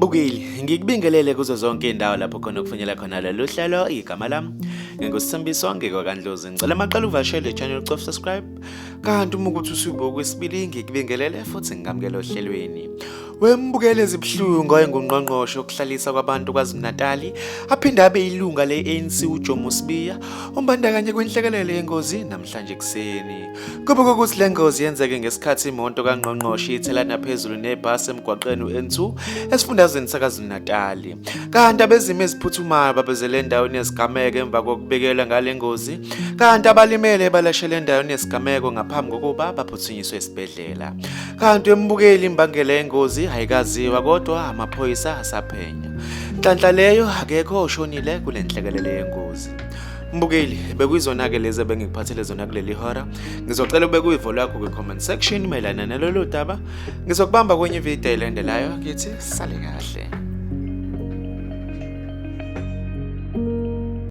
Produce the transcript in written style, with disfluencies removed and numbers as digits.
Mbukeli, ngikubingelele kuzo zonke indawo lapho khona kufunyela khona lolu hlelo. Igama lami nginguSithembiso ngikwaKaNdlozi. Ngicela maqala uvashele channel ucofa subscribe. Kanti uma ukuthi usubuka okwesibili ngikubingelele futhi ngikamukela ohlelweni. Wembukele ezibuhlungu owayengungqongqoshe wokuhlalisa kwabantu KwaZulu-Natali aphinde abe ilunga le-ANC uJomo Sibiya umbandakanye kwinhlekelele yengozi namhlanje ekuseni. Kubikwa ukuthi le ngozi yenzeke ngesikhathi imoto kangqongqoshe ithelana phezulu nebhasi emgwaqeni u-N2 esifundazweni saKwaZulu-Natali. Kanti abezimo eziphuthumayo babezele endaweni yesigameko emva kokubikelwa ngale ngozi, kanti abalimele balashele endaweni yesigameko ngaphambi kokuba baphuthunyiswe esibhedlela. Kanti embukeli imbangela yengozi ayikaziwa kodwa amaphoyisa asaphenya. Nhlanhla leyo akekho oshonile kule nhlekelele yengozi. Mbukeli, bekuyizona-ke lezi ebengikuphathele zona kuleli hora. Ngizocela ube kuyivo lwakho kwi-comment section mayelana nalolu daba. Ngizokubamba kwenye ividiyo elandelayo, ngithi sale kahle.